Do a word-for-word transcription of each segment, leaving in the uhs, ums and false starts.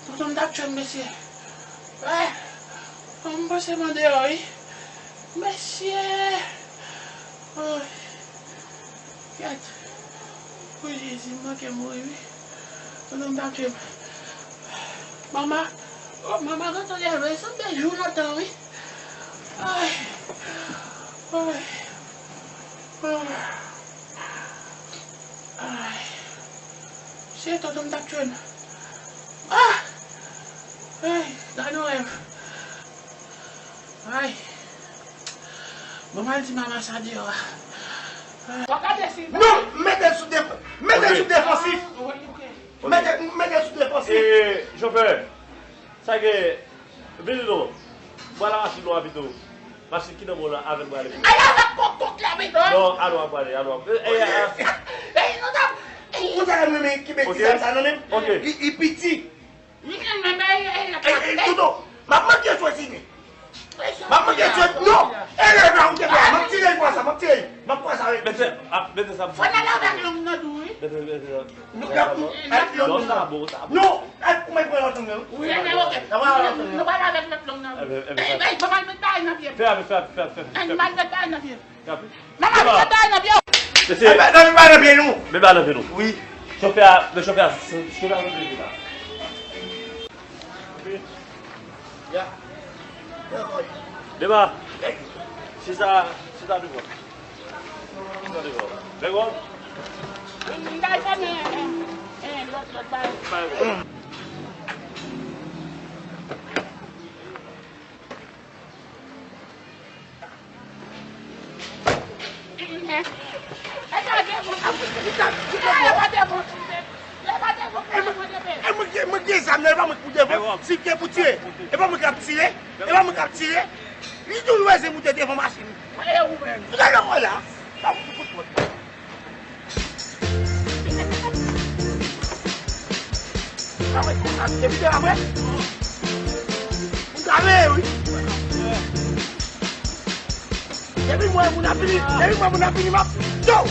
Tonton m t ap tchwe m, mesye. Mwen panse m andeyò, wi. Mesye! Woy! Gad! O Jezi, m manke mouri, wi. Tonton m t ap tchwe m. Mama! O, mama gentan leve, sanble jou lontan, wi. Ay! Ay! Ay! Ay! Se tonton m t ap tchwe m. Ah! Ay! Gad yon rèv. Ay. Bon, m al di mama sa deyò a. Ay. W ap gade si... Non, mete l sou def-, mete l sou defansif. Ah, wi, ok. Mete, mete l sou defansif. E, chofè, sa gen, vini non. Mwen la machin nou a pito. Machin ki nan men w la avèk mwen ale. Ay, avèk kòk kòk la, pito. Non, alò ap pale, alò ap. E, e, a. Ey, nou t ap... Ou ta renmen ki betiz sa nan men m? Ok. Li, li piti. Ey, ey, Toto, m ap manke chwazi men. M ap manke chwazi, non. E lè la ou te fè, m ap tire l pran sa, m ap tire l. M ap pran sa, wi. Mete, a, mete sa. Fò n al avèk long nan tou, wi. Mete, mete sa. Nou, y ap, y ap long nan. Non, sa bon, sa bon. Non, e pou mwen pran lòt long nan, wi. Wi, ok. Nou pral avèk lòt long nan, wi. Ey, ey, ban m al met bagay nan pye m. Fè, fè, fè, fè, fè. Ey, ban m al met bagay nan pye m. Mama, vin met bagay nan pye w. Mesye. Mete bagay nan pye nou. Mete bagay nan pye nou. Wi. Chofè a, men chofè a, chofè a, chofè a. Ya. Dema. Chita, chita devan. Chita devan. Bègòm. M, m ta fè men, eh, eh, lòt, lòt bagay. Bègòm. E mwen gen, mwen gen zam nan, e pa mwen k pou defann. Si gen pou tire, e pa mwen k ap tire. E pa mwen k ap tire. Li toujou ese pou te devan machin. Gade mwen la. Sa pou kout pòt. Depi te apre, moun ta veye, wi. Depi mwen, moun ap vini, depi mwen, moun ap vini, m ap tchou.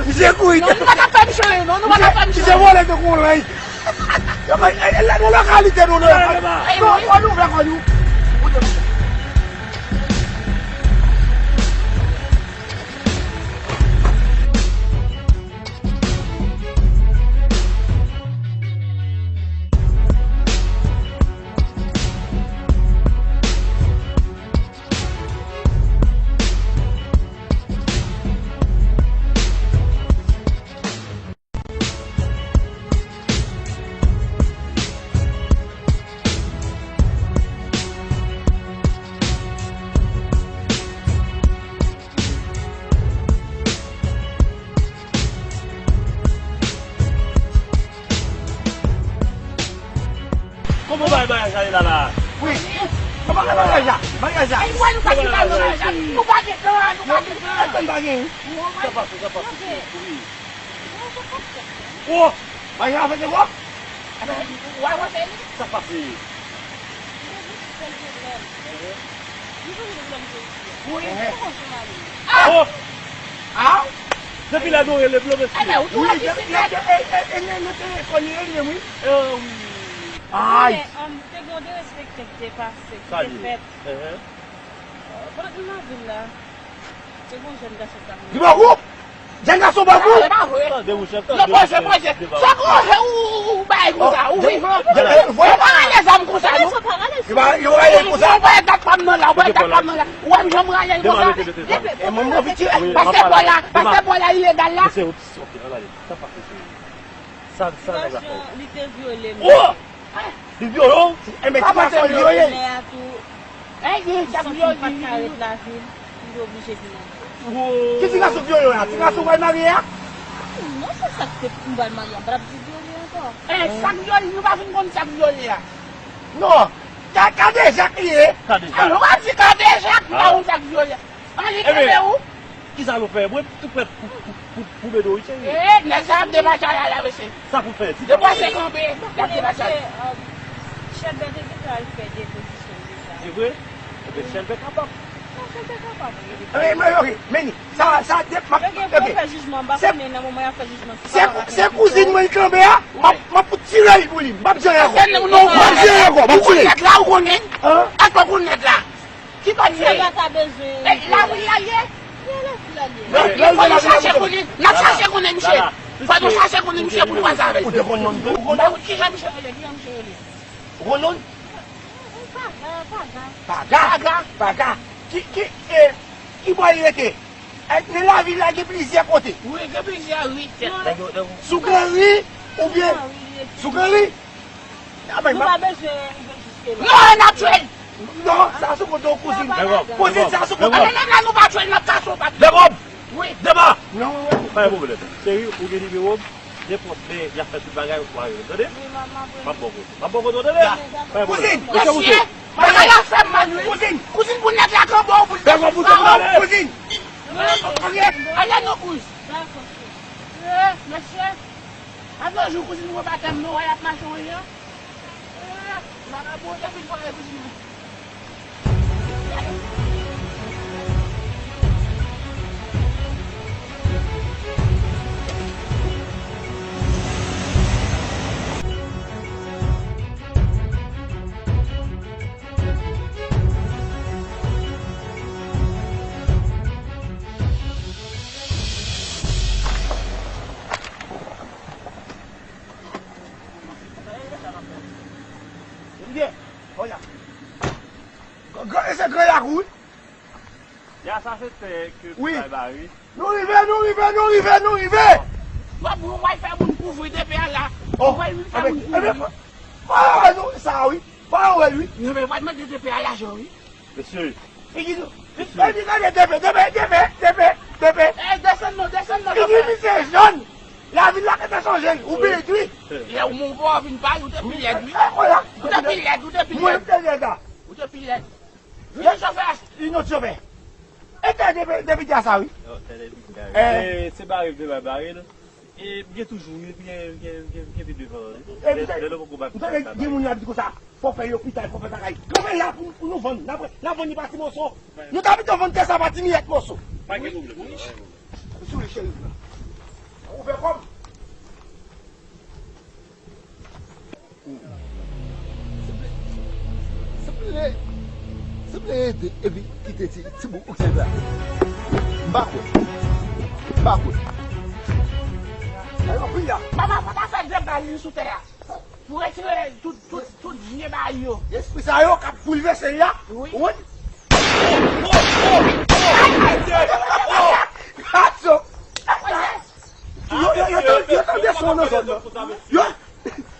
Misye kouri. Non, nou pa ka fè m cho, non, nou pa ka fè m cho. Misye vole tankou yon leny. Lè nou nan kalite nou, non. Non, fò nou ouvè kò nou. Kòman w bay bagay sa ye la la? Wi. Kòman w bay bagay sa? Bagay sa. Ay, wè, nou pa gen tan, nou pa gen tan, nou pa gen tan. Sa pase, sa pase. Wi. Oh! Bagay sa fè de bò? Sa pase. Wi. Oh! Ah! Depi lè nou rele blo mesye. Wi, e, e, e, e, nou te rekonèt li, wi. Eh, wi. Ay. Men, um, te gen yon derespekte ki te pase, ki te fèt. Pandan m nan vil la, te gen yon jèn gason k t ap... Li bò kou? Jèn gason bò kou? E pa vre. Tande, wi, chèf, tande, wi, chèf. Sa pwojè, pwojè. Sa pwojè, ou, ou, ou bay, Konsa, ou vivan. Yo pa rale zam konsa, non. Yo pa, yo rale konsa. Ou pa dat pa m nan la, ou pa dat pa m nan la. Ou wè m jan m rale l konsa. E mwen, mwen piti, pase bò la, pase bò la ilegal la. Mesye, ok, ok, ann ale. Sa pa fè serye. Sa, sa nèg la fè. Li te vyole m. Oh! Li vyole w? E men ti gason li yo ye. Mè a tou. Ey, ey, sa m yo di. Li pa ka ret lavil, li oblije vin antre. Ki ti gason vyole w la? Ti gason w pral marye a? Non, se sa k te m pral marye a, m pa t ap di vyole ankò. Eh, sa k vyole, nou pa fin konn sa k vyole a. Non, ka, kadejak li ye. Kadejak. Alò, w ap di kadejak, nou pa konn sa k vyole. Ann li kenbe ou. Kisa nou fè? Mwen tou prèt pou, pou, pou, pou mete w, cheri. Eh, nèg sa ap depache a la, mesye. Sa pou fè? Depache kanpe, l ap depache a. Chèbè te gentan al fè depozisyon l deja. Se vre? Ebyen, Chèbè kapab. Non, Chèbè kapab. Ebyen, men, ok, men ni, sa, sa, de, m ap, ok. Yo gen pou fè jijman, m pa konnen nan moman y ap fè jijman. Se, se kouzin mwen ki kanpe a, m ap, m ap tire l pou li, m p ap jere ankò. M p ap jere ankò, m ap tire l. Ou konn nèg la, ou konnen? Èske ou konn nèg la? Ki kote? Sa ta bezwen. Lavi l la ye? Ye, lavi l la ye. Fò nou chache konnen, n ap chache konnen misye. Fò nou chache konnen misye pou nou pase avè l. Ou te konn non l tou? Ou konn non? Kijan misye rele? Kijan misye rele? Ou konn non l? Paga, Paga. Paga? Paga. Ki, ki, e, ki bò li rete? E, nan lavil la gen plizyè kote. Wi, gen plizyè ri. Sou Granri oubyen sou Granri? Nou pa bezwen rive jiske la. Non, n ap tchwe l. Non, sa sou konte w kouzin. Kouzin, sa sou konte w. Non, non, non, nou pa tchwe l, n ap kache w pa. Degòb! Wi. Deba! Non, wi, wi. Pa gen pwoblèm. Cheri, ou gen nimewo m. Nenpòt lè y ap fè tout bagay, ou a rele m, tande? Wi, m ap, m ap rele. M ap ba w kote. M ap ba w kote, w tande? Pa gen pwoblèm. Kouzin, mesye, bagay la fè m mal, wi. Kouzin, kouzin, pou nèg la kanpe w, pou l fè w, kouzin. Ok, ale non, kouz. Dakò, cheri. Eh, mesye. Avyon jou kouzin mwen pa tèm non, wè y ap mache wè an. Eh, vagabon, te fin fòre kouzin mwen. Ebyen, wala. Gran, e se gran lakou, wi. Ya sa se tè ke pou bay bari. Nou rive, nou rive, nou rive, nou rive. W ap, w ap fè moun kouvri depi a la. Ou pral vin fè moun kouvri. Fò yo wè nou sa, wi. Fò yo wè l, wi. Yo pa mande depi a lajan, wi. Mesye. Figi nou. Mesye. Figi nou, depe, depe, depe, depe, depe. Eh, desann non, desann non. Figi misye jòn. Lavi l la gentan chanje, wi. Ou byen di. Lè ou monte, ou vin pale, ou te pi lèd, wi. Ou te pi lèd, ou te pi lèd. Mwen te lèd la. Ou te pi lèd. Yon chofè, yon lòt chofè. E tè depi, depi tè sa, wi. Yo, tè depi tè. Eh, se bari m te bay bari l. E m gen toujou, wi, m gen, m gen, m gen, m gen pi devan, wi. Lè, lè nou poko bay pou sa, bay. Gen moun y ap di konsa, fò fè lopital, fò fè bagay. Kanpe la pou, pou nou vann. N ap, n ap vann li pa ti moso. Nou ta pito vann tè sa pa ti miyèt moso. Pa gen pwoblèm, pa gen pwoblèm. Sou li, cheri. Ouvè kò m. Sanble, sanble, sanble ede epi kite ti, ti bout oksijèn la. M pa kwè. M pa kwè. Alò, kounye a, papa, papa fè de bal li sou tè a. Pou retire tout, tout, tout vye bal yo. Espri sa yo k ap boulvèse l la. Wi. Yo, yo, yo, yo, yo tande son nan zòn nan. Yo,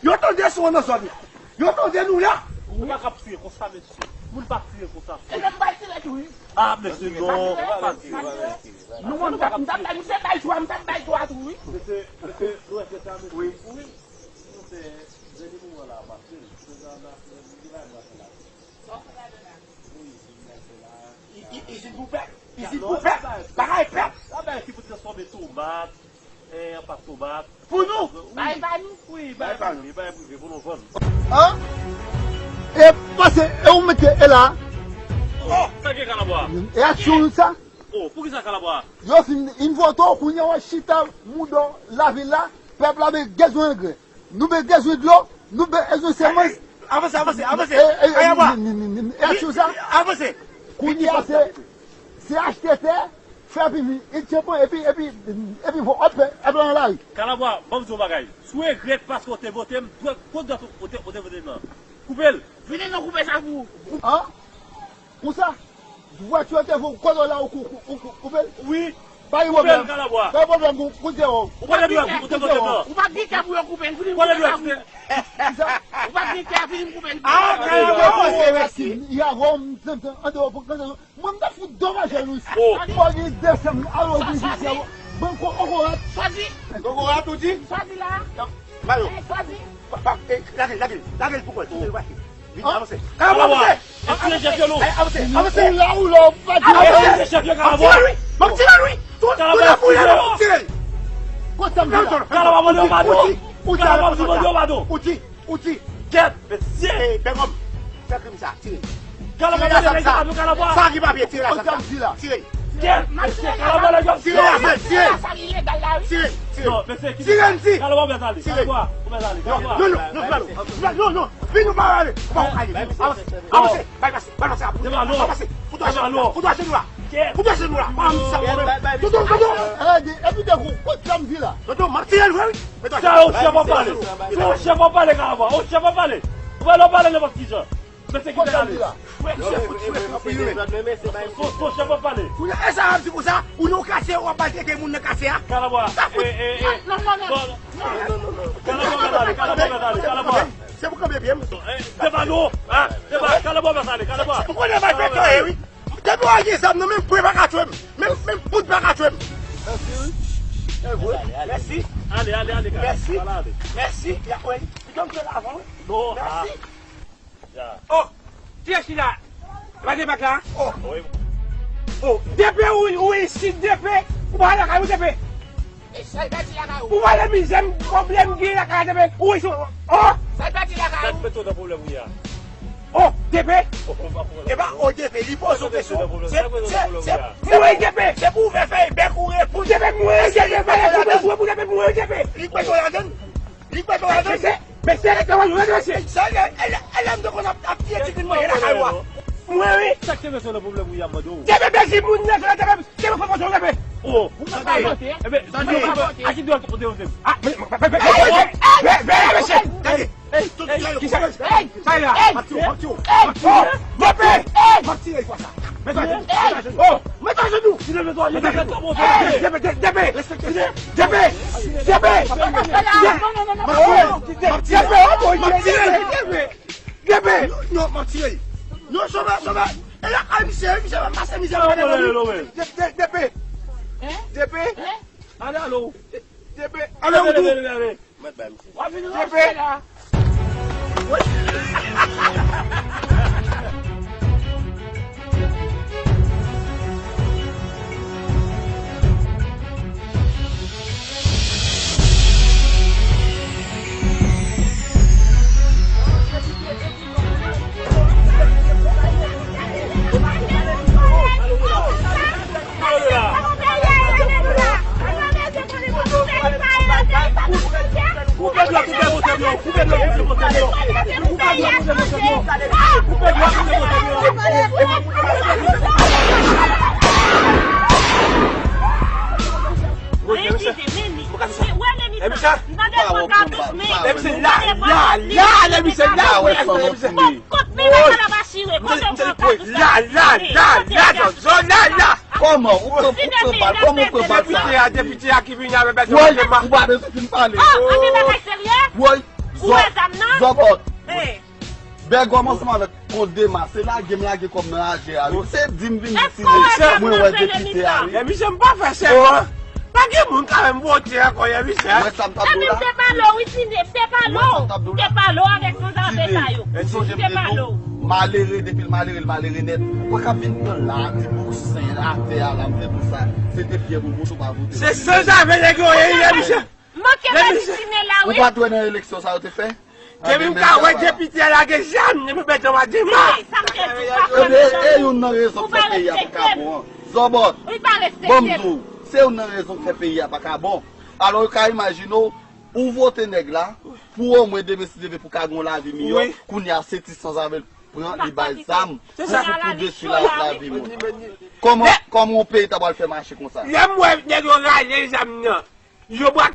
yo tande son nan zòn nan. Yo tande nou la. Moun pa ka ap tire konsa, mesye. Moun pa tire konsa. E lè m pa tire tou, wi. Ah, mesye, non. Pa tire. Nou, moun pa, m t ap bay, m t ap bay twa, m t ap bay twa tou, wi. Mesye, mesye, nou wè se sa, mesye. Wi. Wi. Nou fè, jodi moman la, pase. Prezan la, li la, li la, li la. Sa w fè la, la? Wi, izin la, se la. I, i, izin pou pèp. Izin pou pèp. Bagay pèp. Sa bagay ki pou transfòme tomat, eh, an pat tomat. Pou nou. Wi. Bagay pa nou. Wi, bagay pa nou. Bagay prive, pou nou vann. An? E pase, e ou mete, e la. Oh, sa gen kalabwa? E aksyon sa? Oh, poukisa kalabwa? Yo fin envoke w, kounye a w ap chita mouda w lavil la, pèp la bezwen angren. Nou bezwen dlo, nou bezwen semans. Avanse, avanse, avanse. E, e, e, kalabwa. Ni, ni, ni, ni, e aksyon sa. Avanse. Kounye a se, se achte tè, Fè epi, epi, epi, epi, epi, vo, ap fè, ap nan lari. Kalabwa, ban m di w yon bagay. Si w regrèt paske w te vote m, dwèt, kot dwèt ou te, ou te vote m nan? Koupe l. Vini nou koupe sa pou ou. An? Konsa? Dwèt yo te vo, kote w la ou kou-, ou kou-, koupe l? Wi. Pa gen pwoblèm. Koupe l, Kalabwa. Pa gen pwoblèm, kou-, koute w. Ou pa gen dwèt, ou te vote m nan. Ou pa gen tè pou yo koupe l, vini m koupe l sa pou ou. Ou pa gen tè, vini m koupe l. Ah, Kalabwa, ou se rasin. Y a vo, m, m, m, an de, Mwen, m ta fout domajel wi. Oh. Mwen gen de sèm, alo, di jisya, bon, ko-, kokorat. Swazi. Kokorat, ou di? Swazi la. Mayo. Swazi. Pa, pa, eh, lage l, lage l, lage l pou kò l, pou kò l, lage l. Vin, avanse. Kalabwa, avanse. Avanse, avanse. Ou la, ou la, ou pa di. Avanse. Chèf yo, Kalabwa. M ap tire l, wi. M ap tire l, wi. Tout, tout la foule, m ap tire l. Kote m di la? Kalabwa, mande yon padon. Kalabwa, mande yon padon. Ou di. Ou di, kèt, mesye! Ey, Bègòm, fè krim sa, tire. Kalabwa, tire la, sa, sa. Sa ki papye, tire la, sa, sa. Tire. Kèt, mesye, Kalabwa, lè yo tire la, sa, tire. Tire, tire. Non, mesye, ki tire, m di. Kalabwa, ou mèt ale. Tire. Kalabwa, ou mèt ale. Kalabwa. Non, non, non, non, non, non, non. Vin, nou pa ale. Ou pa ale. Avanse, avanse. Bay pase, bay pase. Dema non. Pase. Fout ou ajenou la. Fout ou ajenou la. Fout ou ajenou la. Tonton, tonton. Epi de kou, kote sa m di la? Tonton, m ap tire l vre, wi. Sa yo chèf ap pale. Sa yo chèf ap pale, Kalabwa. Yo chèf ap pale. Ou pa nan pale nenpòt ki jan. Mesye ki te ale. Fò, fò chèf ap pale. Kounye a, e sa ap di konsa, ou nan katye, w ap maltrete moun nan katye a. Kalabwa. Sa fout. Eh, eh, eh. Non, non, non. Kalabwa, Kalabwa, Kalabwa, Kalabwa. Se pou kanpe pye m. Dema non. Dema, Kalabwa, Kalabwa. M konnen malfektè, wi. Depi w al gen zam nan men m, bwe pa ka tchwe m. Menm, menm poud pa ka tchwe m. Mèsi, wi. Mèsi. Ale, ale, ale, mèsi. Mèsi. Ya, wè, li janm fè l avan, wi. Mèsi. Oh, kiyès ki la? Lage bak la. Oh. Oh, depi ou, ou isit, depi, ou pa lakay ou, depi. Ou wè lè mizè m, pwoblèm gen lakay la, depi ou isit, oh! Sa l pèdi lakay ou? Sa k mete w nan pwoblèm ou ye a? Oh, depi. E pa, oh, depi, li poze w kesyon. Se, se, se, se pou, depi, se pou ouvè fèy bèk ou reponn. Depi, mwen, depi, fè la pou, pou, depi, mwen, depi. Li mete w ladann. Li mete w ladann. Mesye, mesye, mesye, mesye. Sa, e, e, e, lè m te konn ap, ap tiye ti grenn mwen, e lakay ou a. Mwen, wi. Sa k te mete w nan pwoblèm ou ye a, m mande w? Depi, depi, moun nan, depi, Tande, tande. Oh, tande. Tande. A ki dwèt ou te vote m? Ah, men, men, men, mesye. Tande. Ey, tout ey, kisa? Ey, sa la? Ey, ey, ey, oh, depi. Ey, m ap tire fwa sa. Mete ajenou. Oh, mete ajenou. Depi, depi, depi. Depi, depi. Depi. M ap tire. M ap tire. Depi, oh, boy, depi. Depi. Non, non, m ap tire. Non, sove, sove. E la, ay, misye, misye, pa pase, misye, pa pase. De, de, depi. Hein? Depi. Hein? Ale, ale, ou. De, depi. Ale, ou tou. Ale, ale, ale. Mèt bay misye. W ap vin ranse la. Koupe dwèt ou te vote m yo. Koupe dwèt ou te vote m yo. Koupe dwèt ou te vote m yo. Koupe dwèt ou te vote m yo. Woy, men misye. Men misye. Men misye. Men misye la, la, la, men misye la, woy, men misye. Kot men la, la, la, la, la, la, la, la, la, la. Kòman? Ou pran, ou pran bal, kòman ou pran bal sa? Depite a, depite a ki vini avè bèt. Woy, ou pa bezwen fin pale. Ah, an de bagay serye? Woy, ou wè zam nan? Zòbòt. Bègòm ansanm avèk Kondema, se lage m lage kòb nan aje a, wi. Se di m vin tire, mwen wè depite a, wi. E misye, m pa fè sèman. Pa gen moun ka menm vote ankò, yè, misye. Mwen sa m t ap di w la. Ebyen, se pa lo, wi, Tine, se pa lo. Mwen sa m t ap di w la. Se pa lo avèk sanzave sa yo. Tine, ou sonje m te di w, malere, depi l malere, l malere nèt. Ou pa ka vin pran la, ti bouksen atè a la, m te di w sa. Se te pyè pou bouch ou pa vote. Se sanzave nèg yo ye, yè, misye. Manke mèt Tine la, wi. Ou pa t wè nan eleksyon sa yo te fè? Depi m ka wè depite a lage zam, depi bèt yo pa di m. Ebyen, e youn nan rezon k fè peyi a pa ka bon an. Zòbòt, ban m di w, se youn nan rezon k fè peyi a pa ka bon. Alò, ou ka imajine w, ou vote nèg la, pou omwen demen si Dye vle pou ka gen yon lavi miyò, kounye a se ti sanzave l pran, li bay zam, pou, pou detwi la, lavi moun. Kòman, kòman yon peyi ta pral fè mache konsa? Lè m wè nèg yo rale zam nan, yo bra